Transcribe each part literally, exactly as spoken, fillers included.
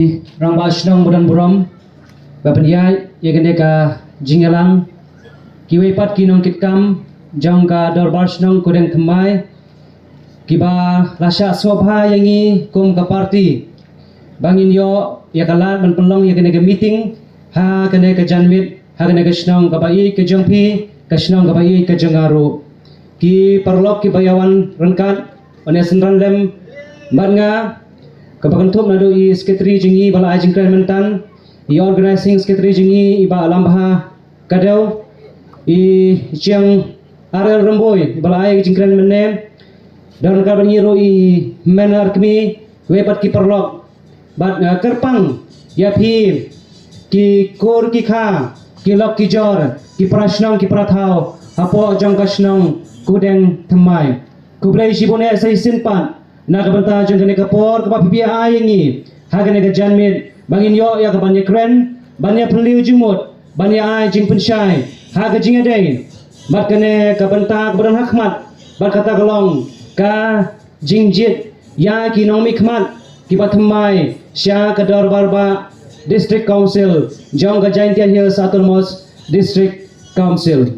Rangbah shnong ba don burom ba pynïaid ïa kane ka jingïalang, kiwei pat ki nongkitkam jong ka dorbar shnong Kudeng Thymmai kiba la shah sngewbha ïa ngi kum ka party ba ngin ïoh ïa ka lad ban pynlong ïa kane ka meeting ha kane ka janmiet ha kane ka shnong kaba ïeit ka jong phi, ka shnong kaba ïeit ka jong nga ruh. Ki paralok kiba ïa wan ryngkat ban ïa synran lem bad nga, kaba kynthup naduh i secretary jong ngi ba la ai jingkren mynta, i organizing secretary jong ngi i Bah Lambha Kadew, i Jiang R L Rymbui ba la ai jingkren mynne, don ryngkat bad ngi ruh i Hynmen Arkmi, wei pat ki paralok. Bad nga kyrpang ïa phi ki kur ki kha, ki lok ki jor, ki para shnong ki para thaw hapoh jong ka shnong Kudeng Thymmai. Khublei shibun eh sa shisien pat na ka bynta jong kane ka por kaba phi ai ïa ngi ha kane ka janmiet ba ngin ïoh ïa ka ban ïa kren, ban ïa phylliew jingmut, ban ïa ai jingpynshai ha ka jingïadei bad kane ka bynta kaba don ha khmat, bad kata ka long ka jingjied ïa ki nongmihkhmat kiba thymmai sha ka dorbar bah District Council jong ka Jaintia Hills Autonomous District Council.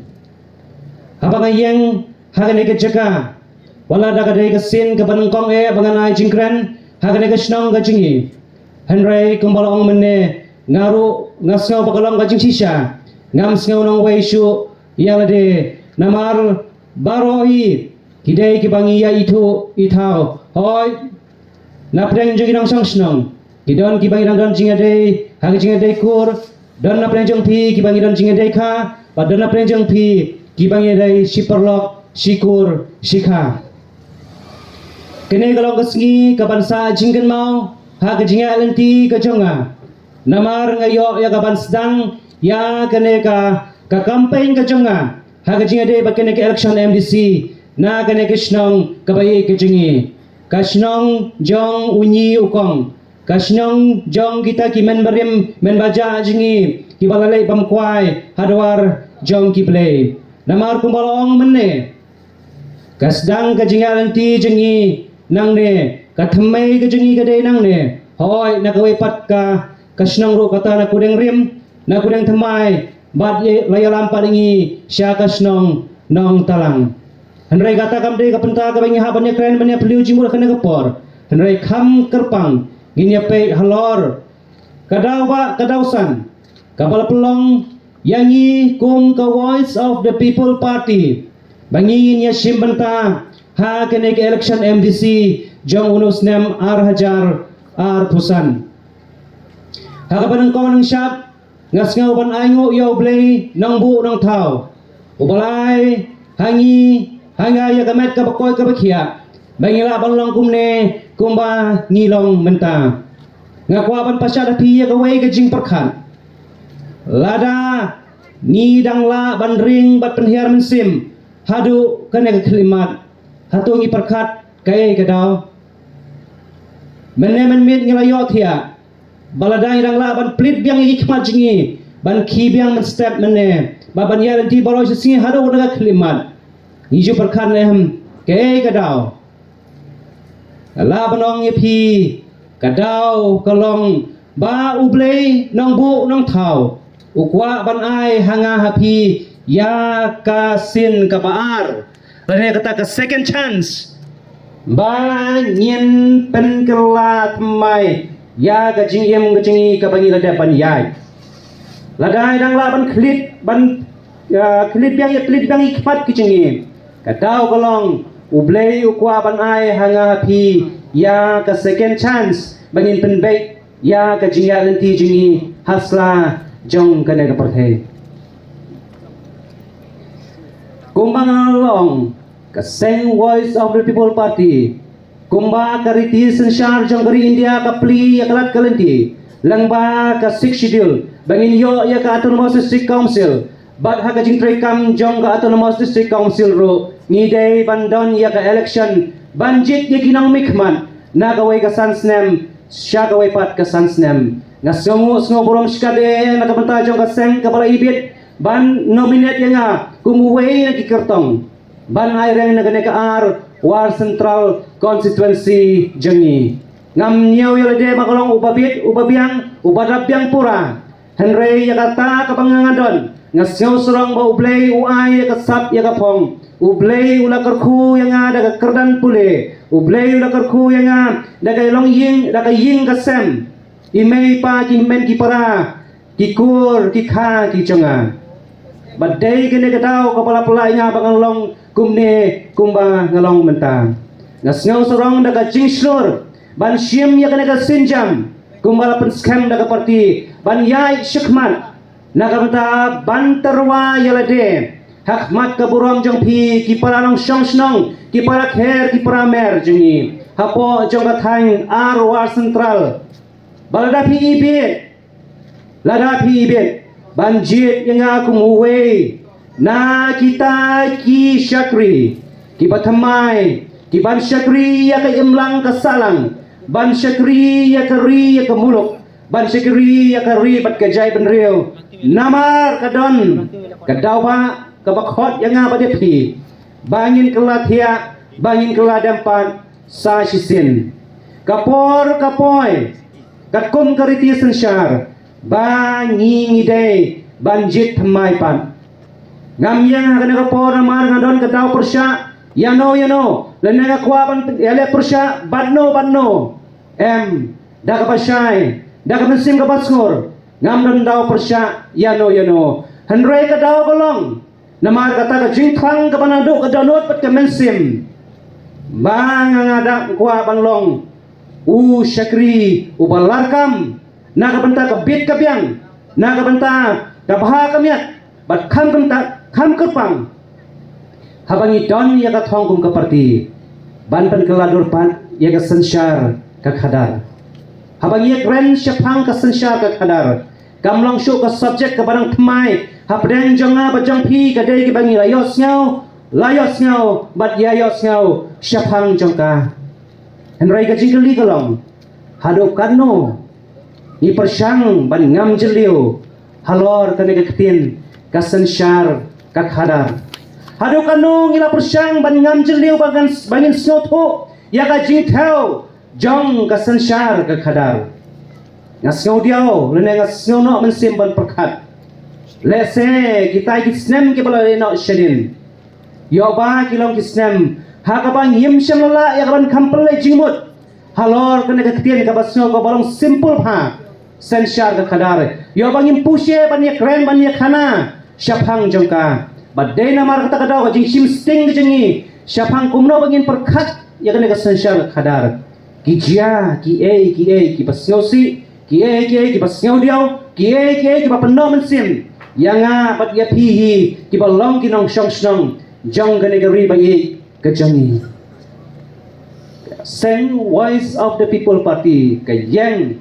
Haba nga ïeng ha kane ka jaka, wat la da ka dei ka sien kaba nyngkong eh ba ngan ai jingkren ha kane ka shnong ka jong ngi, hynrei kumba la ong mynne, nga ruh nga sngew ba ka long ka jingshisha, ngam sngew nongwei shuh ïa lade, namar baroh hi ki dei kiba ngi ïa ithuh ithaw. Hooid, na pdeng jong ki nongshong shnong ki don kiba ngi dang don jingïadei ha ka jingïadei kur, don na pdeng jong phi kiba ngi don jingïadei kha, bad don na pdeng jong phi kiba ngi ïadei shi paralok, shi kur, shi kha. Kane ka long ka sngi kaban sah jingkynmaw ha ka jingïaid lynti ka jong nga, namar nga ïoh ïa ka ban sdang ïa kane ka, ka campaign ka jong nga ha ka jingïadei bad kane ka election M D C na kane ka shnong kaba ïeit ka jong ngi, ka shnong jong u Nyi u Kong, ka shnong jong kita ki men barim men bajah jong ngi kiba la leit bam kwai ha dwar jong ki Blei. Namar kumba la ong mynne, ka sdang ka jingïaid lynti jong ngi nangne, ka thymmei ka jong ngi ka dei nangne. Hooid, na kawei pat ka, ka shnong ruh kata na Kudeng Rim, na Kudeng Thymmai, bad ïa, la ïalam pat ïa ngi sha ka shnong Nongtalang. Hynrei kata kam dei ka bynta kaba ngi hap ban ïa kren ban ïa phylliew jingmut ha kane ka por. Hynrei kham kyrpang ngin ïa peit halor ka daw ba, ka daw san kaba la pynlong ïa ngi kum ka Voice of the People Party ba ngin ïa shim bynta ha kane ka election M D C jong une u snem ar hajar arphew san. Ha kaba nyngkong nyngshap, nga sngew ban ainguh ïa U Blei Nongbuh Nongthaw, uba la ai ha ngi, ha nga ïa ka met kaba koit kaba khiah ba ngi lah ban long kumne kumba ngi long mynta. Nga kwah ban pynshad ha phi ïa kawei ka jingpyrkhat. Lada ngi dang lah ban ring bad pynhiar mynsiem haduh kane ka khyllipmat, hato ngi pyrkhat kaei ka daw? Mynne mynmiet ngi la ïohthiah ba lada ngi dang lah ban plie biang ïa ki khmat jong ngi, ban khie biang mynstep mynne, ba ban ïaid lynti baroh shi sngi haduh kane ka khyllipmat, ngi ju pyrkhat ne em kaei ka daw? Nga lah ban ong ïa phi, ka daw ka long ba U Blei Nongbuh Nongthaw u kwah ban ai ha nga ha phi ïa ka sien kaba ar, lane kata ka second chance, ba ngin pynkylla thymmai ïa ka jingim ka jong ngi kaba ngi la dep ban ïaid. Lada ngi dang lah ban khlieh, ban, ah, khlieh biang ïa, khlieh biang ïa ki khmat ki jong ngi, ka daw ka long U Blei u kwah ban ai ha nga ha phi ïa ka second chance ba ngin pynbeit ïa ka jingïaid lynti jong ngi ha sla jong kane ka pyrthei. Kumba nga la ong, ka seng Voice of the People Party, kumba ka riti synshar jong ka ri India ka plie ïa ka lad ka lynti lyngba ka Sixth Schedule ba ngin ïoh ïa ka Autonomous District Council, bad ha ka jingtreikam jong ka Autonomous District Council ruh ngi dei ban don ïa ka election ban jied ïa ki nongmihkhmat na kawei ka san snem sha kawei pat ka san snem. Nga sngewnguh sngewburom shikatdei na ka bynta jong ka seng kaba la ibit ban nominate ïa nga kum uwei na ki kyrtong ban aireng na kane ka Arwar Central Constituency jong ngi. Ngam ñiew ïa lade ba nga long uba bit, uba biang, uba dap biang pura. Hynrei ïa kata kaba nga nga don, nga sngew sarong ba U Blei u ai ïa ka sap ïa ka phong. U Blei u la kyrkhu ïa nga da ka kyrdan pule. U Blei u la kyrkhu ïa nga da ka long ïing, da ka ïing ka sem. I mei i pa, ki hynmen ki para, ki kur ki kha ki jong nga. Bad dei kane ka daw kaba la pynlait ïa nga ba ngan long kumne kumba nga long mynta. Nga sngew sarong da ka jingshlur ban shim ïa kane ka sienjam kumba la pynskhem da ka parti, ban ïaid shakhmat na ka bynta ban tyrwa ïa lade ha khmat ka burom jong phi, ki para nongshong shnong, ki para kher, ki para mer jong ngi hapoh jong ka thaiñ Arwar Central. Ba lada phi ibit, lada phi ibit ban jied ïa nga kum uwei na kita ki shakri kiba thymmai, kiban shakri ïa ka imlang ka sahlang, ban shakri ïa ka ri ïa ka muluk, ban shakri ïa ka ri bad ka jaitbynriew. Namar ka don ka daw ba kaba khot ïa nga bad ïa phi ba ngin kylla thiah, ba ngin kylla dem pat sa shisien. Ka por ka poi katkum ka riti synshar ba ngi ngi dei ban jied thymmai pat. Ngam ïeng ha kane ka por namar nga don ka daw pyrshah ïano ïano, lane nga kwah ban ïaleh pyrshah bad no bad no. Em, da kaba shai, da ka mynsiem kaba sngur, ngam don daw pyrshah ïano ïano. Hynrei ka daw ka long namar kata ka jingthrang kaba naduh ka dohnud bad ka mynsiem ba nga nga da kwah ban long u shakri uba larkam na ka bynta ka bit ka biang, na ka bynta ka bha ka miat, bad kham kynta kham kyrpang. Haba ngi don ïa ka thong kum ka parti ban pynkylla dur pat ïa ka synshar ka khadar. Haba ngi ïakren shaphang ka synshar ka khadar, kam long shuh ka subject kaba dang thymmai hapdeng jong nga bad jong phi, ka dei kaba ngi la ïohsngew, la ïohsngew bad ïa ïohsngew shaphang jong ka. Hynrei ka jingkylli ka long, haduh katno ngi pyrshang ban ngam jylliew halor kane ka ktien ka synshar ka khadar? Haduh katno ngi la pyrshang ban ngam jylliew ba ngan, ba ngin sngewthuh ïa ka jingthew jong ka synshar ka khadar? Nga sngew diaw lane nga sngew noh mynsiem ban pyrkhat. Lehse kita ki snem kiba la leit noh shadien, ïoh ba ki long ki snem ha kaba ngim shym la lah ïa kaban kham pynleit jingmut halor kane ka ktien kaba sngew kaba long simple bha, synshar ka khadar. Ïoh ba ngim pyrshah ban ïakren ban ïakhana shaphang jong ka. Bad dei namar kata ka daw ka jingshim sting ka jong ngi shaphang kumno ba ngin pyrkhat ïa kane ka synshar ka khadar. Ki jia kiei kiei kiba sngewsih, kiei kiei kiba sngewdiaw, kiei kiei kiba pynnoh mynsiem ïa nga bad ïa phi hi kiba long ki nongshong shnong jong kane ka ri ba ïeit ka jong ngi. Seng Voice of the People Party ka ïeng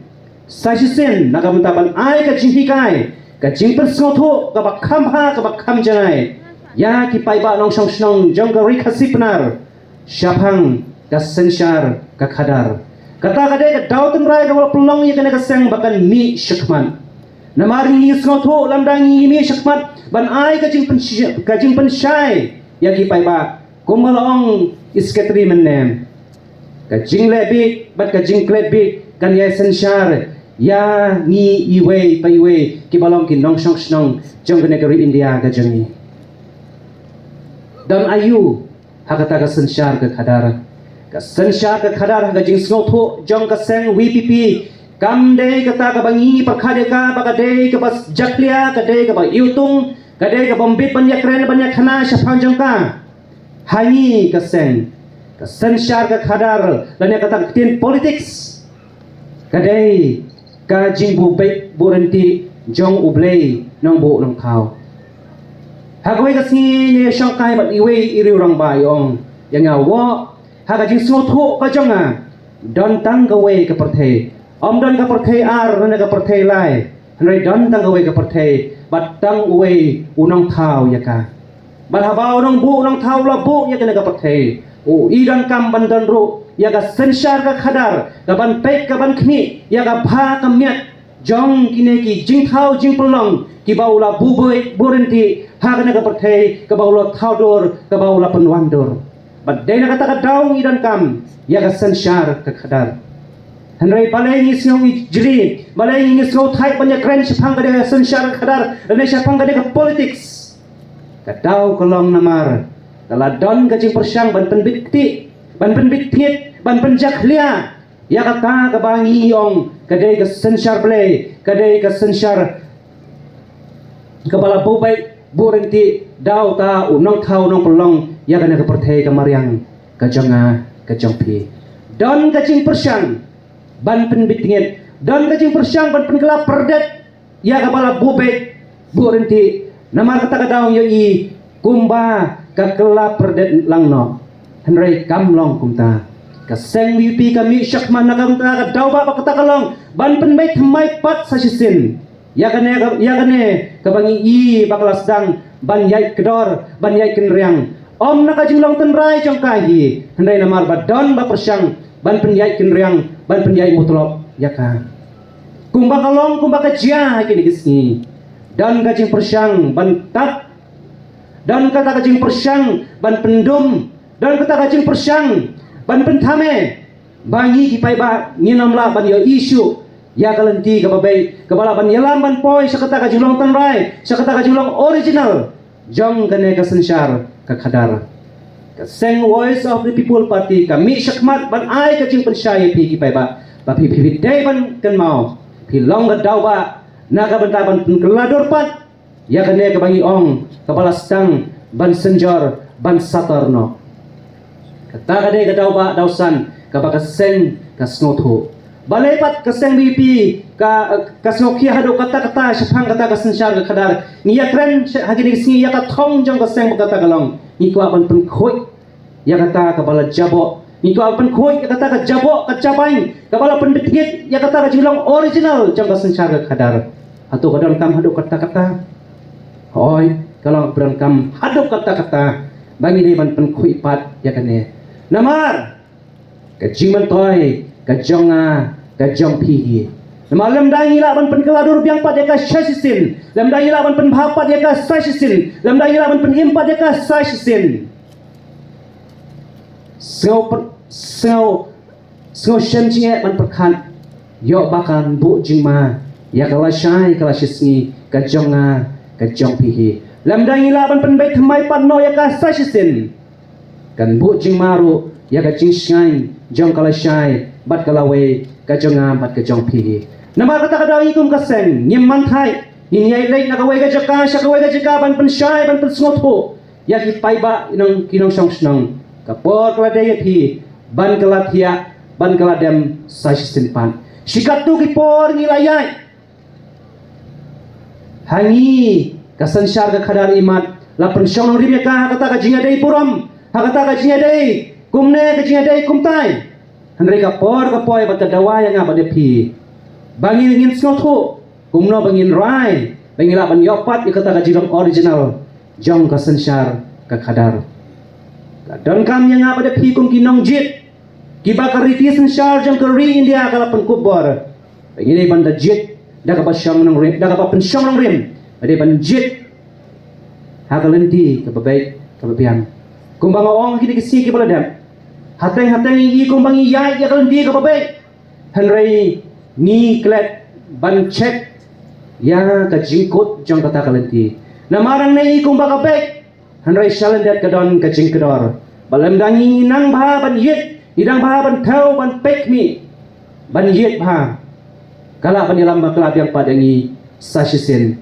sa shisien na ka bynta ban ai ka jinghikai, ka jingpynsngewthuh kaba kham bha kaba kham janai ïa ki paidbah nongshong shnong jong ka ri Khasi Pnar shaphang ka synshar ka khadar. Kata ka dei ka daw tynrai kaba la pynlong ïa kane ka seng ba kan mih shakhmat. Namar ngi sngewthuh lada ngi mih shakhmat ban ai ka jingpynsh-, ka jingpynshai ïa ki paidbah, kumba la ong i Secretary mynne, ka jingleh bieit bad ka jingklet bieit kan ïai synshar ïa ngi iwei pa iwei kiba long ki nongshong shnong jong kane ka ri India ka jong ngi. Don aïu ha kata ka synshar ka khadar? Ka synshar ka khadar ha ka jingsngewthuh jong ka seng VPP kam dei kata kaba ngi pyrkhat ïa ka ba ka dei kaba jakhlia, ka dei kaba iwtung, ka dei kaba ym bit ban ïakren ban ïakhana shaphang jong ka. Ha ngi ka seng, ka synshar ka khadar lane kata ka ktien politics ka dei ka jingbuh beit buh ryntih jong U Blei Nongbuh Nongthaw. Ha kawei ka sngi ngi ïashongkai bad iwei i riew rangbah, i ong ïa nga, Woh, ha ka jingsngewthuh ka jong nga don tang kawei ka pyrthei. Ym don ka pyrthei ar ne ka pyrthei lai, hynrei don tang kawei ka pyrthei bad tang uwei u nongthaw ïa ka. Bad haba u nongbuh u nongthaw u la buh ïa kane ka pyrthei, u i donkam ban don ruh ïa ka synshar ka khadar kaban peit kaban khmih ïa ka bha ka miat jong kine ki jingthaw jingpynlong kiba u la buh beit buh ryntih ha kane ka pyrthei, kaba u la thaw dur, kaba u la pynwan dur. Bad dei na kata ka daw ngi donkam ïa ka synshar ka khadar. Hynrei balei ngi sngew ijli, balei ngi sngew thait ban ïakren shaphang kane ka synshar ka khadar, lane shaphang kane ka politics? Ka daw ka long namar ka la don ka jingpyrshang ban pynbit kti, ban pynbit pngit, ban pynjakhlia ïa kata kaba ngi ong ka dei ka synshar Blei, ka dei ka synshar kaba la buh beit buh ryntih da uta u nongthaw nongpynlong ïa kane ka pyrthei ka mariang ka jong nga ka jong phi. Don ka jingpyrshang ban pynbit pngit, don ka jingpyrshang ban pynkylla pyrdet ïa kaba la buh beit buh ryntih. Namar kata ka daw ïohi kumba ka kylla pyrdet lang noh. Hynrei kam long kumta. Ka seng VPP ka mih shakhmat na ka bynta ka daw ba kata ka long ban pynbeit thymmai pat sa shisien ïa kane ka, ïa kane kaba ngi i ba ka la sdang ban ïaid kdor, ban ïaid kynriang. Ym na ka jinglong tynrai jong ka hi, hynrei namar ba don ba pyrshang ban pynïaid kynriang, ban pynïaid mutlop ïa ka. Kumba ka long, kumba ka jia ha kine ki sngi. Don ka jingpyrshang ban tat, don kata ka jingpyrshang ban pyndum, don kata ka jingpyrshang ban pynthame ba ngi ki paidbah ngin ym lah ban ïohi shuh ïa ka lynti kaba beit kaba lah ban ïalam ban poi sha kata ka jinglong tynrai, sha kata ka jinglong original jong kane ka synshar ka khadar. Ka seng Voice of the People Party ka mih shakhmat ban ai ka jingpynshai ïa phi ki paidbah ba phi, phi, phi dei ban kynmaw, phi long ka daw ba na ka bynta ban pynkylla dur pat ïa kane kaba ngi ong kaba la sdang ban synjor ban sator noh. Kata ka dei ka daw ba daw san kaba ka seng ka sngewthuh. Balei pat ka seng VPP ka, ka sngewkhia haduh katta katta shaphang kata ka synshar ka khadar? Ngi ïakren sha, ha kine ki sngi ïa ka thong jong ka seng ba kata ka long. Ngi kwah ban pynkhuid ïa kata kaba la jaboh. Ngi kwah ban pynkhuid ïa kata ka jaboh ka jabain kaba la pynbit ngit ïa kata ka jinglong original jong ka synshar ka khadar. Hato ka donkam haduh katta katta? Hooid, ka long, ka donkam haduh katta katta ba ngi dei ban pynkhuid pat ïa kane. Namar ka jingmyntoi ka jong nga ka jong phi hi. Namar lymda ngi lah ban pynkylla dur biang pat ïa ka sa shisien, lymda ngi lah ban pynbha pat ïa ka sa shisien, lymda ngi lah ban pynim pat ïa ka sa shisien. Sngew pyn-, sngew, sngew shem jingeh ban pyrkhat ïoh ba kan buh jingma ïa ka lashai ka lashisngi ka jong nga ka jong phi hi. Lymda ngi lah ban pynbeit thymmai pat noh ïa ka sa shisien, kan buh jingma ruh ïa ka jingshngaiñ jong ka lashai bad ka lawei ka jong nga bad ka jong phi hi. Namar kata ka daw ngi kum ka seng ngim man thait, ngin ïai leit na kawei ka jaka sha kawei ka jaka ban pynshai ban pynsngewthuh ïa ki paidbah, ki nong, ki nongshong shnong. Ka por ka la dei ïa phi ban kylla thiah, ban kylla dem sa shisien pat. Shi katto ki por ngi la ïaid ha ngi ka synshar ka khadar imat, la pynshong nongrim ïa ka ha kata ka jingïadei burom, ha kata ka jingïadei kumne, ka jingïadei kumtai. Hynrei ka por ka poi bad ka dawa ïa nga bad ïa phi ba ngin, ngin sngewthuh kumno ba ngin rai ba ngin lah ban ïoh pat ïa kata ka jinglong original jong ka synshar ka khadar. Ka donkam ïa nga bad ïa phi kum ki nongjied kiba ka riti synshar jong ka ri India ka la pynkup bor ba ngi dei ban da jied da kaba shong nongrim, da kaba pynshong nongrim, ba dei ban jied ha ka lynti kaba beit kaba biang. Kumba nga ong ha kine ki sngi kiba la dep, hateng hateng ngi kumba ngi ïaid ïa ka lynti kaba beit, hynrei ngi klet ban check ïa ka jingkut jong kata ka lynti. Namar nangne ngi kumba ka beit, hynrei shalyndet ka don ka jingkdor. Ba lymda ngi nang bha ban ïit, ngi nang bha ban thew, ban peit mih, ban ïit bha, ka lah ban ïalam bakla biang pat ïa ngi sa shisien.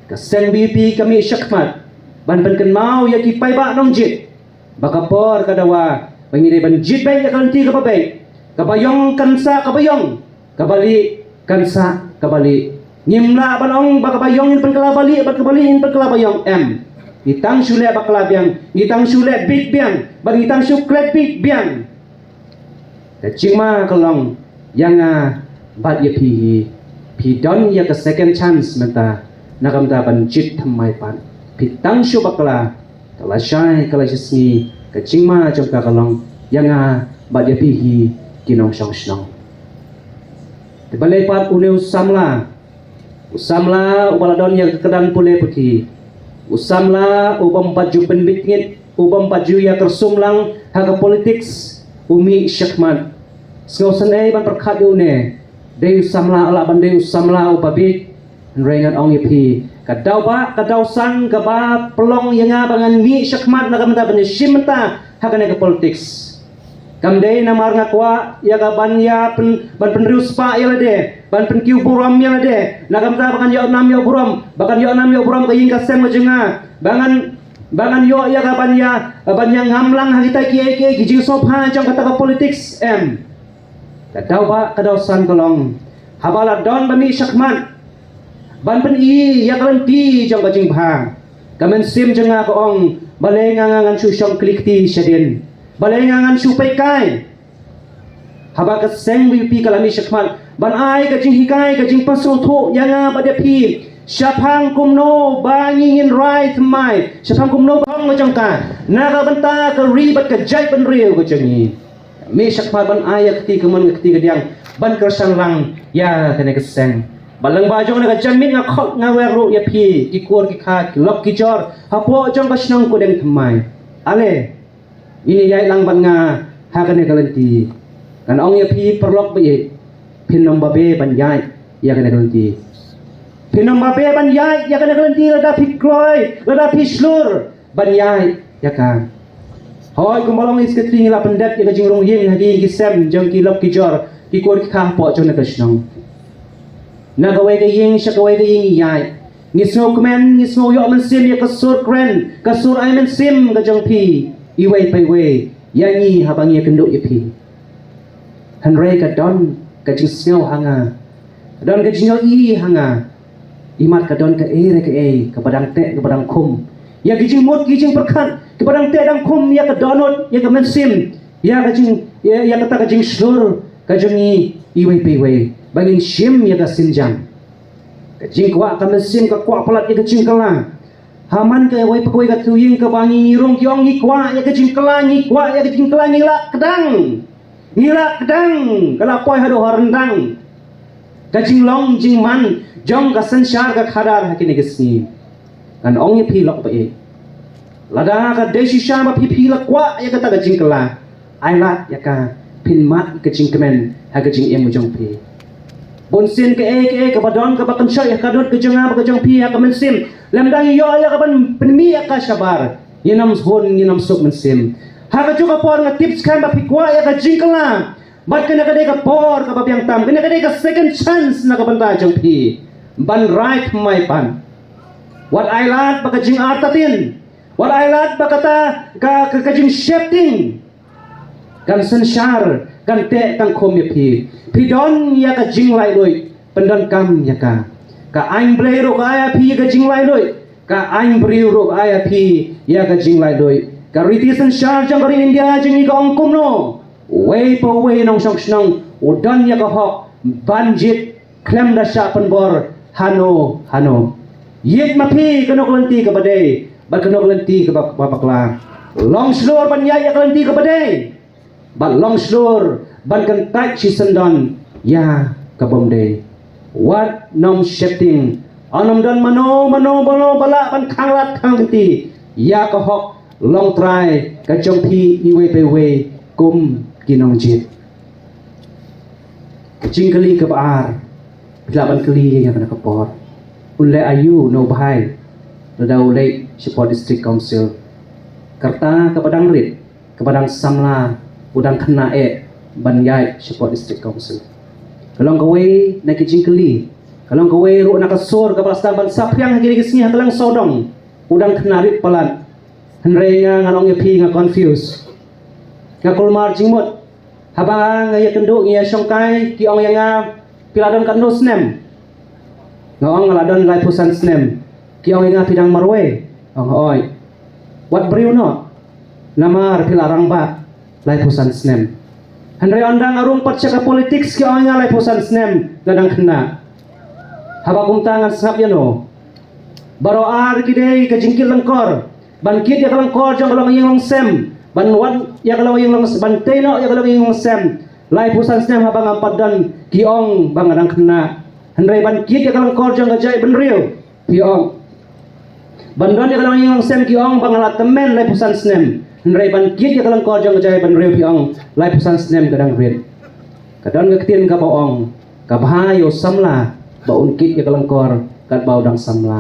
Ka seng VPP ka mih shakhmat ban pynkynmaw ïa ki paidbah nongjied ba ka por ka dawa ba ngi dei ban jied beit ïa ka lynti kaba beit. Kaba ïong kan sah kaba ïong, kaba lieh kan sah kaba lieh. Ngim lah ban ong ba kaba ïong ngin pynkylla ba lieh bad kaba lieh ngin pynkylla ba ïong, em. Ngi tang shu leh bakla biang, ngi tang shu leh bieit biang bad ngi tang shu klet bieit biang. Ka jingma ka long ïa nga bad ïa phi hi, phi don ïa ka second chance mynta na ka bynta ban jied thymmai pat. Phi tang shu bakla, ka lashai ka lashisngi, ka jingma jong ka ka long ïa nga bad ïa phi hi ki nongshong shnong. Te balei pat une u samla, u samla uba la don ïa ka kyrdan pule puthi, u samla u bym pat ju pynbit ngit, u bym pat ju ïa kyrsum lang ha ka politics, u mih shakhmat Sngewsynei ban pyrkhat ïa une, dei u samla, lah ban dei u samla uba bieit. Hynrei ngan ong ïa phi, ka daw ba, ka daw san kaba pynlong ïa nga ba ngan mih shakhmat na ka bynta ban ïashim bynta ha kane ka politics. Kam dei namar nga kwah ïa ka ban ïa pyn, ban pynriewspah ïa lade, ban pynkiew burom ïa lade, na ka bynta ba ngan ïoh nam ïoh burom, ba ngan ïoh nam ïoh burom ka ïing ka sem ka jong nga, ba ngan, ba ngan ïoh ïa ka ban ïa, ban ïa ngam lang ha kita kiei kiei ki jingsngewbha jong kata ka politics, em. Ka daw ba, ka daw san ka long, haba la don ba mih shakhmat ban pyni ïa ka lynti jong ka jingbha, ka mynsiem jong nga ka ong, balei nga, nga ngan shu shong kli kti shadien, balei nga ngan shu peit kai. Haba ka seng VPP ka la mih shakhmat ban ai ka jinghikai, ka jingpynsngewthuh ïa nga bad ïa phi shaphang kumno ba ngi ngin rai thymmai, shaphang kumno ba hok ka jong ka na ka bynta ka ri bad ka jaitbynriew ka jong ngi. Mih shakhmat ban ai ïa ka kti kamon, ka kti kadiang, ban kyrshan lang ïa kane ka seng. Bad lyngba jong kane ka janmiet nga khot, nga wer ruh ïa phi ki kur ki kha, ki lok ki jor hapoh jong ka shnong Kudeng thymmai. Ale, ngin ïaid lang bad nga ha kane ka lynti. Ngan ong ïa phi paralok ba ïeit, phin ym babe ban ïaid ïa kane ka lynti. Phin ym babe ban ïaid ïa kane ka lynti lada phi kloi, lada phi shlur ban ïaid ïa ka. Hooid, kumba long i Secretary, ngi la pyndep ïa ka jingrung ïing ha ki ïing ki sem jong ki lok ki jor, ki kur ki kha hapoh jong kane ka shnong. Na kawei ka ïing sha kawei ka ïing ngi ïaid, ngi sngewkmen, ngi sngew ïoh mynsiem ïa ka sur kren, ka sur ai mynsiem ka jong phi iwei pa iwei ïa ngi haba ngi ïakynduh ïa phi. Hynrei ka don ka jingsngew ha nga, ka don ka jingïohi ha nga, imat ka don kaei re kaei kaba dang teh, kaba dang khum ïa ki jingmut ki jingpyrkhat, kaba dang teh dang khum ïa ka dohnud, ïa ka mynsiem, ïa ka jing, ïa, ïa kata ka jingshlur ka jong ngi iwei pa iwei ba ngin shim ïa ka sienjam. Ka jingkwah ka mynsiem ka kwah palat ïa ka jingkylla. Ha man kawei pa kawei ka tyngshaiñ kaba ngi rung, ki ong ngi kwah ïa ka jingkylla, ngi kwah ïa ka jingkylla, ngi lah kdang, ngi lah kdang ka la poi haduh ha ryndang ka jinglong jingman jong ka synshar ka khadar ha kine ki sngi. Ngan ong ïa phi lok ba ïeit, lada ka dei shisha ba phi, phi la kwah ïa kata ka jingkylla, ai lad ïa ka, phin mad ïa ka jingkmen ha ka jingim jong phi. Bunsien kaei kaei kaba don kaba kynshoh ïa ka dohnud ka jong nga bad ka jong phi ha ka mynsiem, lymda ngi ïoh ïa ka ban pynmih ïa ka shabar, ngin ym hun, ngin ym suk mynsiem. Ha kajuh ka por nga tip skhem ba phi kwah ïa ka jingkylla. Bad kane ka dei ka por kaba biang tam, kane ka dei ka second chance na ka bynta jong phi ban rai thymmai pat. Wat ai lad ba ka jingartatien, wat ai lad ba kata ka, ka, ka jingsheptieng kan synshar, kan teh tang khum ïa phi. Phi don ïa ka jinglaitluid, pyndonkam ïa ka. Ka aiñ Blei ruh ka ai ïa phi ïa ka jinglaitluid, ka aiñ briew ruh ka ai ïa phi ïa ka jinglaitluid. Ka riti synshar jong ka ri India jong ngi ka ong kumno? Uwei pa uwei nongshong shnong u don ïa ka hok ban jied khlem da shah pynbor hano hano. Ïeit ma phi kano ka lynti kaba dei bad kano ka lynti kaba, ba bakla. Long shlur ban ïaid ïa ka lynti kaba dei bad long shlur ban kyntait shisyndon ïa ka bym dei. Wat nym sheptieng, ym don mano mano mano ba lah ban khanglad khanglynti ïa ka hok longtrai ka jong phi iwei pa iwei kum ki nongjied. Ka jingkylli kaba ar, phi lah ban kylli ïa nga ha kane ka por. Un leh aïu na u bhai lada u leit shapoh District Council? Ka rta kaba dang rit, kaba dang samla, u dang khynnah eh ban ïaid shapoh District Council. Ka long kawei na ki jingkylli, ka long kawei ruh na ka sur kaba la sdang ban saphriang ha kine ki sngi ha kylleng sawdong. U dang khynnah rit palat. Hynrei nga, ngan ong ïa phi, nga confuse. Nga kulmar jingmut. Haba nga ïakynduh, ngi ïashongkai, ki ong ïa nga, phi la don katno snem? Nga ong nga la don laiphew san snem. Ki ong ïa nga, phi dang marwei? Ong hooid. Wat briew noh. Namar phi la rangbah laiphew san snem. Hynrei ynda nga rung pat sha ka politics, ki ong ïa nga laiphew san snem nga dang khynnah. Haba kumta ngan sngap ïano? Baroh ar ki dei ka jingkit lyngkor. Ban kit ïa ka lyngkor jong ka longïing longsem, ban wan ïa ka longïing long, ban tei noh ïa ka longïing longsem. Laiphew san snem haba ngam pat don, ki ong ba nga dang khynnah. Hynrei ban kit ïa ka lyngkor jong ka jaitbynriew, phi ong. Ban don ïa ka longïing longsem, ki ong ba nga la tymmen laiphew san snem. Hynrei ban kit ïa ka lyngkor jong ka jaitbynriew, phi ong laiphew san snem ka dang rit. Ka don ka ktien kaba ong, ka bha ïa u samla ba un kit ïa ka lyngkor katba u dang samla.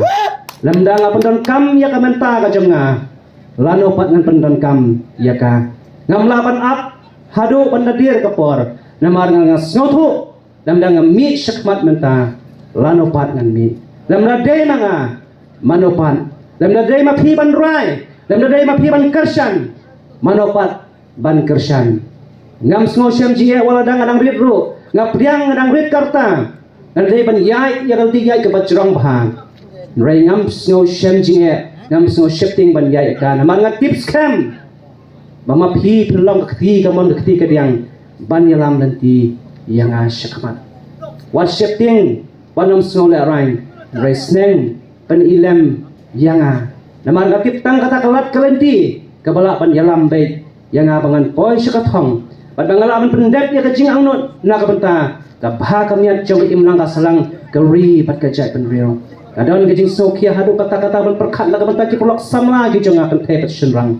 Lymda nga pyndonkam ïa ka bynta ka jong nga, lano pat ngan pyndonkam ïa ka. Ngam lah ban ap haduh ban da dier ka por, namar nga nga sngewthuh, lymda nga mih shakhmat mynta, lano pat ngan mih. Lymda dei ma nga, mano pat. Lymda dei ma phi ban rai, lymda dei ma phi ban kyrshan, mano pat ban kyrshan. Ngam sngew shem jingeh wat lada nga dang rit ruh, nga pdiang nga dang rit ka rta, nga dei ban ïaid ïa ka lynti ïaid kaba jrong bha. Hynrei ngam sngew shem jingeh, ngam sngew sheptieng ban ïaid ïa ka, namar nga tip skhem ba ma phi phi long ka kti kamon ka kti kadiang ban ïalam lynti ïa nga shakhmat. Wat sheptieng, wat nym sngew lehraiñ, hynrei sneng pynilem ïa nga. Namar nga tip tang kata ka lad ka lynti kaba lah ban ïalam beit ïa nga ba ngan poi sha ka thong, bad ba nga lah ban pyndep ïa ka jingangnud na ka bynta ka bha ka miat jong ka imlang ka sahlang, ka ri bad ka jaitbynriew. Ka don ka jingsngewkhia haduh katta katta ban pyrkhat na ka bynta ki paralok samla ki jong nga, kynthei bad shynrang.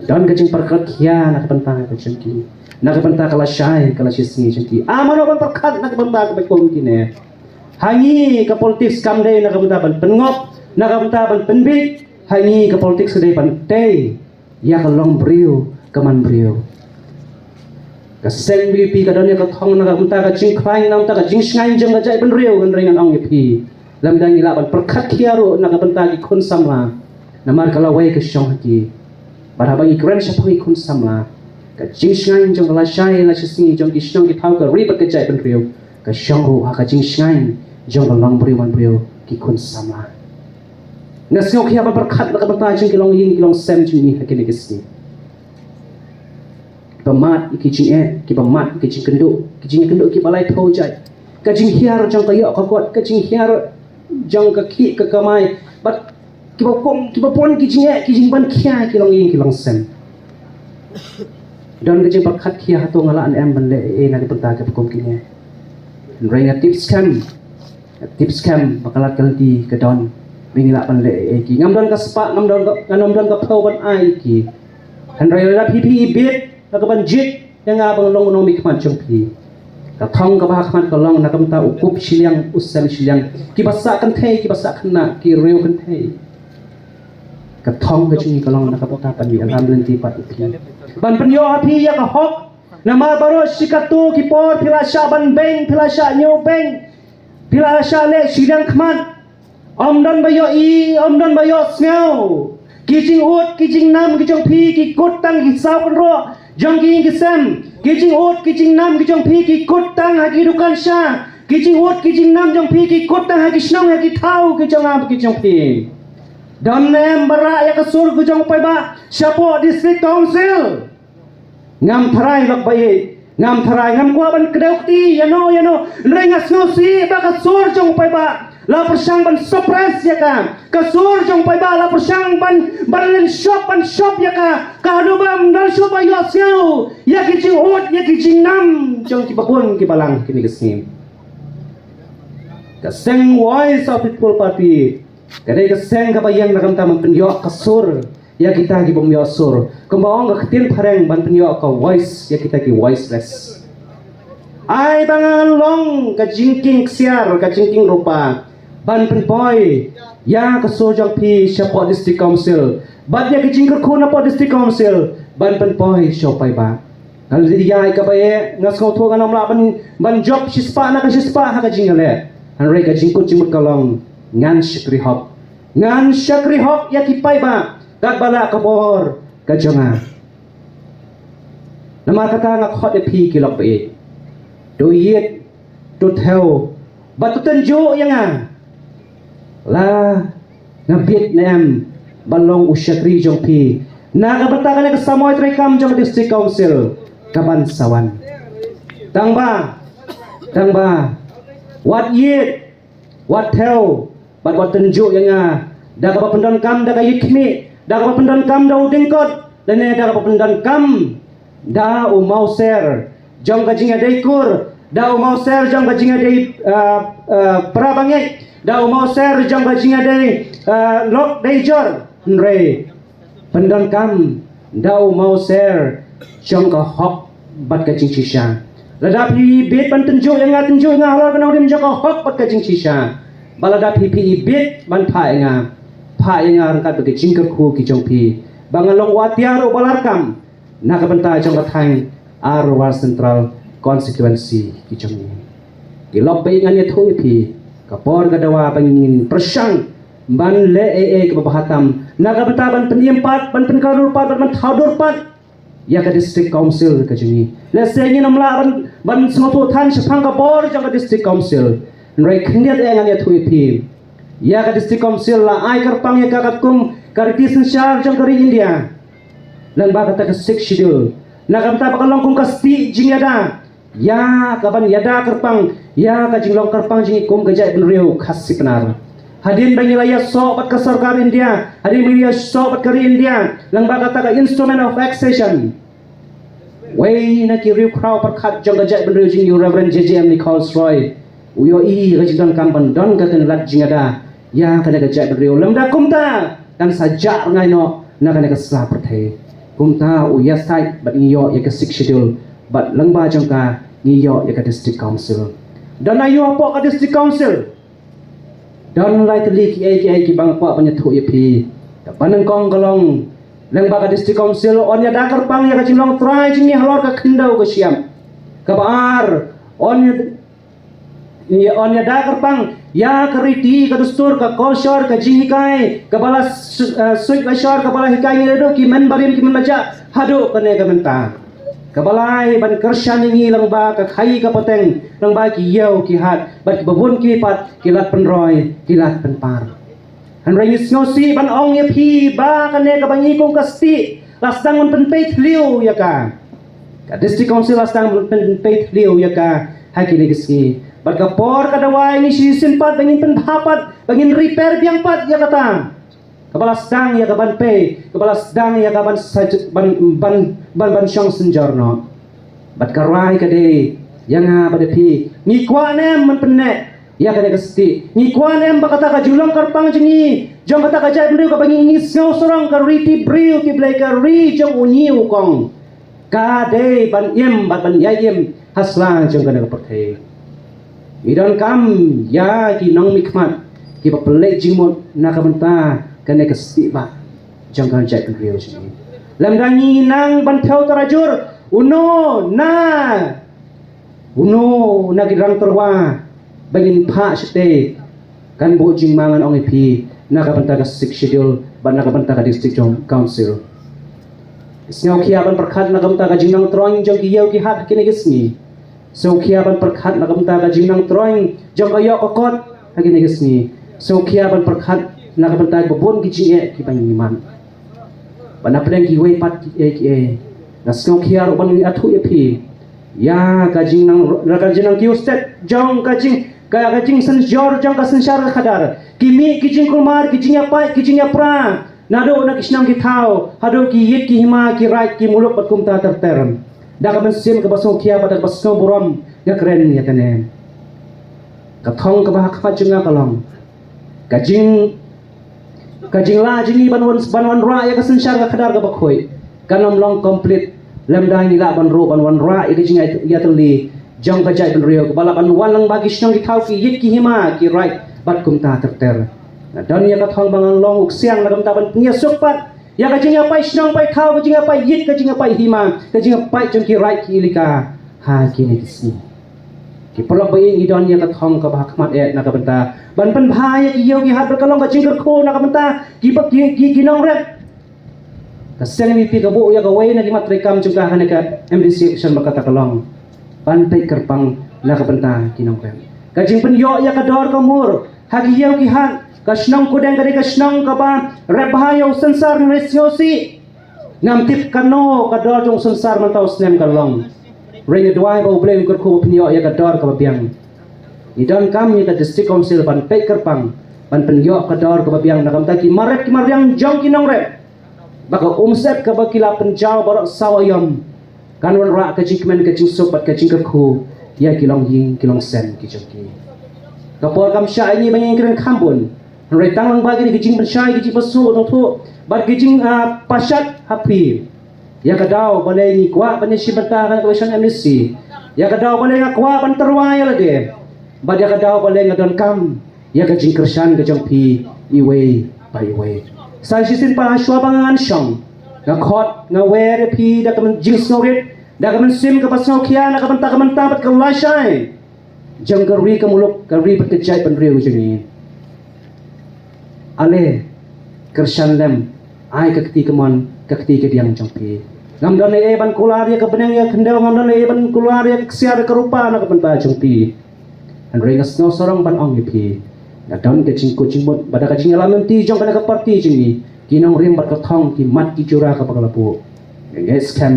Don ka jingpyrkhat khia na ka bynta ka jong ki, na ka bynta ka lashai ka lashisngi jong ki. A mano ban pyrkhat na ka bynta kaba kum kine? Ha ngi ka politiks kam dei na ka bynta ban pynngop, na ka bynta ban pynbiej. Ha ngi ka politiks ka dei ban tei ïa ka long briew ka man briew. Ka seng B P P ka don ïa ka thong na ka bynta ka jingkhlaiñ, na ka bynta ka jingshngaiñ jong ka jaitbynriew. Ngan ring ngan ong ïa phi, lymda ngi lah ban pyrkhat khia ruh na ka bynta ki khun samla, namar ka lawei ka shong ha ki. Bad haba ngi kren shaphang ki khun samla, ka jingshngaiñ jong ka lashai lashisngi jong ki shnong ki thaw, ka ri bad ka jaitbynriew, ka shong ruh ha ka jingshngaiñ jong ka long briew man briew, ki khun samla. Nga sngewkhia ban pyrkhat na ka bynta jong ki longïing ki longsem jong ngi ha kine ki sngi. Kiba mad ïa ki jingeh, kiba mad ïa ki jingkynduh, ki jingkynduh kiba lai thew jait, ka jinghiar jong ka ïoh ka kot, ka jinghiar jong ka khih ka kamai, bad kiba kum, kiba pun ki jingeh, ki jingban khia ki longïing ki longsem. Don ka jingpyrkhat khia, hato nga lah ne em ban leh ei ei na ka bynta kiba kum kine? Hynrei nga tip skhem, nga tip skhem ba ka lad ka lynti ka don, ba ngi lah ban leh ei ei ki. Ngam don ka spah, ngam don ka, ngam don ka phew ban ai ki. Hynrei lada phi phi ibit na ka ban jied ïa nga ban long u nongmihkhmat jong phi, ka thong kaba ha khmat ka long na ka bynta u kup shiliang, u sem shiliang, kiba sah kynthei, kiba sah khynnah, ki riew kynthei. Ka thong ka jong ngi ka long na ka bynta ban ïalam lynti bad u phi, ban pynïoh ha phi ïa ka hok. Namar baroh shi katto ki por phi la shah ban beng, phi la shah ñiew beng, phi la shah leh shiliang khmat. Ym don ba ïohi, ym don ba ïohsngew. Ki jingud ki jingnam ki jong phi ki kut tang ki saw kynroh jong ki ïing ki sem. Ki jingud ki jingnam ki jong phi ki kut tang ha ki dukan sha. Ki jingud ki jingnam jong phi ki kut tang ha ki shnong, ha ki thaw ki jong nga ki jong phi. Don ne em ba rah ïa ka sur ka jong u paidbah shapoh District Council? Ngam tharai lok ba ïeit, ngam tharai, ngam kwah ban kdew kti ïano ïano. Hynrei nga sngewsih ba ka sur jong u paidbah la pyrshang ban suppress ïa ka. Ka sur jong u paidbah la pyrshang ban, ban lynshop, ban shop ïa ka. Ka haduh ba ym don shuh ba ïohsngew ïa ki jingud, ïa ki jingnam jong kiba bun kiba lang kine ki sngi. Ka seng Voice of People Party ka dei ka seng kaba ïeng na ka bynta ban pynïoh ka sur ïa kita ki bym ïoh sur. Kumba ong ka ktien phareng, ban pynïoh ka voice ïa kita ki voiceless. Ai ba ngan long ka jingkieng ksiar, ka jingkieng rupa, ban pynpoi ïa ka sur jong phi shapoh District Council, bad ïa ka jingkyrkhu napoh District Council ban pynpoi sha u paidbah. Nga la dei ïa kaba ïeit, nga sngewthuh ngan ym lah ban, ban jop shispah na ka shispah ha ka jingïaleh. Hynrei ka jingkut jingmut ka long, ngan shakri hok. Ngan shakri hok ïa ki paidbah katba lah ka bor ka jong nga. Namar kata nga khot ïa phi ki lok ba ïeit, to ïeit, to thew, bad to tynjuh ïa nga. La nga bit ne em ban long u shakri jong phi na ka bynta kane ka samoi treikam jong ka District Council kaban sa wan. Tangba, tangba, wat ïeit, wat thew, bad wat tynjuh ïa nga da kaba pyndonkam da ka ïit khmih, da kaba pyndonkam da u dingkot, lane da kaba pyndonkam da u mawser jong ka jingïadei kur, da u mawser jong ka jingïadei, ah, ah, para bangeit, da u mawser jong ka jingïadei, ah, lok dei jor. Hynrei pyndonkam da u mawser jong ka hok bad ka jingshisha. Lada phi bit ban tynjuh ïa nga, tynjuh ïa nga halor ka nongrim jong ka hok bad ka jingshisha. Bad lada phi, phi bit ban phah ïa nga, phah ïa nga ryngkat bad ka jingkyrkhu ki jong phi, ba ngan long u atiar uba larkam na ka bynta jong ka thaiñ Arwar Central Constituency ki jong ngi. Ki lok ba ngan ïathuh ïa phi, ka por ka dawa ba ngin pyrshang ban leh ei ei kaba bha tam na ka bynta ban pynim pat, ban pynkylla dur pat, ban, ban thaw dur pat ïa ka District Council ka jong ngi. Lehse ngin ym lah ban, ban sngewthuh than shaphang ka bor jong ka District Council. Hynrei khyndiat eh ngan ïathuh ïa phi, ïa ka District Council la ai kyrpang ïa ka katkum ka riti synshar jong ka ri India, lyngba kata ka Sixth Schedule, na ka bynta ba kan long kum ka stieh jingïada ïa ka ban ïada kyrpang ïa ka jinglong kyrpang jong ngi kum ka jaitbynriew Khasi Pnar. Hadien ba ngi la ïasoh bad ka sorkar India, hadien ba ngi la ïasoh bad ka ri India lyngba kata ka Instrument of Accession, wei na ki riewkhraw pyrkhat jong ka jaitbynriew jong ngi, u Reverend J J M Nichols Roy, u ïohi ka jingdonkam ban don kata ka lad jingïada ïa kane ka jaitbynriew. Lymda kumta kan sa jah rngai noh na kane ka sla pyrthei. Kumta u ïasaid bad ngi ïoh ïa ka Sixth Schedule, bad lyngba jong ka ngi ïoh ïa ka District Council. Don aïu hapoh ka District Council? Don lai tylli kiei kiei kiba nga kwah ban ïathuh ïa phi. Kaba nyngkong ka long, lyngba ka District Council yn ïada kyrpang ïa ka jinglong trai jong ngi halor ka khyndew ka shyiap. Kaba ar, yn ïa, yn ïada kyrpang ïa ka riti, ka dustur, ka kolshor, ka jinghikai kaba la su-, eh, suit la shor, kaba la hikai ngi naduh ki mynbarim, ki mynbajah haduh kane ka mynta. Kaba lai, ban kyrshan ïa ngi lyngba ka khaii ka pateng, lyngba ki ïew ki hat bad kiba bun ki pat ki lad pynroi, ki lad pynpar. Hynrei ngi sngewsih ban ong ïa phi ba kane kaba ngi kum ka stieh la sdang ban pynpei thliew ïa ka. Ka District Council la sdang ban pynpei thliew ïa ka ha kine ki sngi. Bad ka por ka dawa ïa ngi shisien pat ba ngin pynbha pat, ba ngin repair biang pat ïa kata. Kaba la sdang ïa ka ban pei, kaba la sdang ïa ka ban sa-, ban, ban, ban, ban shong synjor noh. Bad ka rai ka dei ïa nga bad ïa phi, ngi kwah ne em ban pynneh ïa kane ka stieh? Ngi kwah ne em ba kata ka jinglong kyrpang jong ngi, jong kata ka jaitbynriew kaba ngi, ngi sngew sarong, ka riti briew ti Blei, ka ri jong u ñiewkong, ka dei ban im bad ban ïai im ha sla jong kane ka pyrthei? Ngi donkam ïa ki nongmihkhmat kiba pynleit jingmut na ka bynta kane ka stieh bah jong ka jaitbynriew jong ngi. Lymda ngi nang ban thew tarajur, uno na, uno na ki rang tyrwa ba ngin phah shatei kan buh jingma, ngan ong ïa phi, na ka bynta ka Sixth Schedule bad na ka bynta ka District jong Council. Sngewkhia ban pyrkhat na ka bynta ka jingnang troiñ jong ki ïew ki hat ha kine ki sngi. Sngewkhia ban pyrkhat na ka bynta ka jingnang troiñ jong ka ïoh ka kot ha kine ki sngi. Sngewkhia ban pyrkhat na ka bynta kiba bun ki jingeh kiba ngi mad. Bad na pdeng kiwei pat kiei kiei, nga sngewkhia ruh ban ïathuh ïa phi ïa ka jingnang, ïa ka jingnang kiew stet jong ka jing, ka, ka jingsynjor jong ka synshar ka khadar. Ki mih ki jingkulmar, ki jingïapait, ki jingïapra, naduh na ki shnong ki thaw haduh ki ïit ki hima, ki raid ki muluk bad kumta ter ter. Da ka mynsiem kaba sngewkhia bad da kaba sngewburom nga kren ïa kane. Ka thong kaba ha khmat jong nga ka long, ka jing, ka jinglah jong ngi ban wan, ban wanrah ïa ka synshar ka khadar kaba khuid kan ym long complete lymda ngi lah ban ruh ban wanrah ïa ka jingïatylli jong ka jaitbynriew kaba lah ban wan lyngba ki shnong ki thaw, ki ïit ki hima, ki raid bad kumta ter ter. Nga don ïa ka thong ba ngan long u ksiang na ka bynta ban pynïasuk pat ïa ka jingïapait shnong pait thaw, ka jingïapait ïit, ka jingïapait hima, ka jingïapait jong ki raid ki elaka ha kine ki sngi. Ki paralok ba ïeit, ngi don ïa ka thong kaba ha khmat eh na ka bynta ban pynbha ïa ki ïew ki hat bad ka long ka jingkyrkhu na ka bynta ki ba, ki, ki, ki nongrep. Ka seng M E P ka buh ïa kawei na ki mat treikam jong ka ha kane ka M D C election ba kata ka long ban peit kyrpang na ka bynta ki nongrep. Ka jingpynïoh ïa ka dor ka mur ha ki ïew ki hat. Ka shnong Kudeng ka dei ka shnong kaba rep bha ïa u synsar, hynrei sngewsih, ngam tip kano ka dor jong u synsar mynta u snem ka long. Hynrei nga duwai ba U Blei un kyrkhu ban pynïoh ïa ka dor kaba biang. Ngi donkam ïa ka District Council ban peit kyrpang ban pynïoh ka dor kaba biang na ka bynta ki mar rep ki mar riang jong ki nongrep. Ba ka umsyep kaba ki la pynjaw baroh saw aïom kan wanrah ka jingkmen, ka jingsuk bad ka jingkyrkhu ïa ki longïing ki longsem ki jong ki. Ka por kam shah ïa ngi ban ngin kren kham bun, hynrei tang lyngba kine ki jingpynshai, ki jingpynshai, ki jingpynshai bad ki jing, ah, pashat ha phi ïa ka daw balei ngi kwah ban ïashim bynta ha kane ka election M D C. Ïa ka daw balei nga kwah ban tyrwa ïa lade, bad ïa ka daw balei nga donkam ïa ka jingkyrshan ka jong phi iwei pa iwei. Sa shisien pat, shuwa ba ngan shong, nga khot, nga wer ïa phi da ka mynsiem sngewrit, da ka mynsiem kaba sngewkhia, na ka bynta, ka bynta bad ka lashai jong ka ri ka muluk, ka ri bad ka jaitbynriew jong ngi. Ale kyrshan lem, ai ka kti kamon, ka kti kadiang jong phi. Ngam don ei ei ban kular ïa ka bneng ïa ka khyndew, ngam don ei ei ban kular ïa ka ksiar ïa ka rupa na ka bynta jong phi. Hynrei nga sngew sarong ban ong ïa phi, nga don ka jingkut jingmut ba da ka jingïalam lynti jong kane ka party jong ngi, ki nongrim bad ka thong, ki mat ki jura kaba ka la buh. Nga ngeit skhem,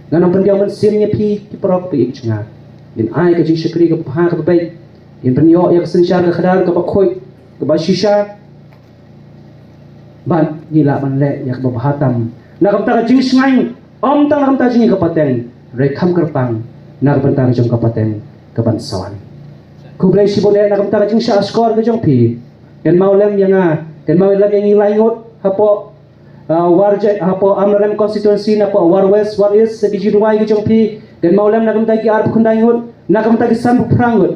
ngan ym pyndiaw mynsiem ïa phi ki paralok, phi ki jingngeit. Ngin ai ka jingshakri kaba bha kaba beit. Ngin pynïoh ïa ka synshar ka khadar kaba khuid, kaba shisha. Bad ngi lah ban leh ïa kaba bha tam na ka bynta ka jingshngaiñ, ym tang na ka bynta jong ngi ka pateng, hynrei kham kyrpang na ka bynta ka jong ka pateng kaban sa wan. Khublei shibun eh na ka bynta ka jingshah shkor ka jong phi. Kynmaw lem ïa nga, kynmaw lem ïa ngi lai ngut hapoh, ah, War Jai, hapoh Amlarem constituency, na hapoh War West, War East, ki jingrwai ki jong phi. Kynmaw lem na ka bynta ki arphew khyndai ngut, na ka bynta ki sanphew phra ngut.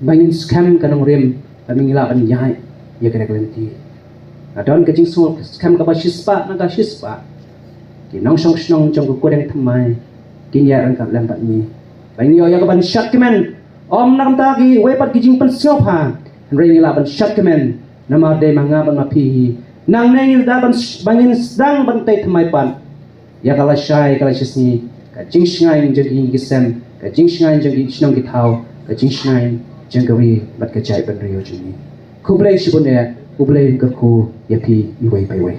Ba ngin skhem ka nongrim, ba ngin lah ban ïaid ïa kane ka lynti. Nga don ka jingsngewskhem kaba shispah na ka shispah, ki nongshong shnong jong ka Kudeng Thymmai kin ïaid ryngkat lem bad ngi. Ba ngin ïoh ïa ka ban shad kmen, ym na ka bynta kiwei pat ki jingpynsngewbha, hynrei ngin lah ban shad kmen namar dei ma nga bad ma phi hi. Nangne ngin da ban, ba ngin sdang ban tei thymmai pat ïa ka lashai ka lashisngi, ka jingshngaiñ jong ki ïing ki sem, ka jingshngaiñ jong ki shnong ki thaw, ka jingshngaiñ jong ka ri bad ka jaitbynriew jong ngi. Khublei shibun eh, U Blei un kyrkhu ïa phi iwei pa iwei.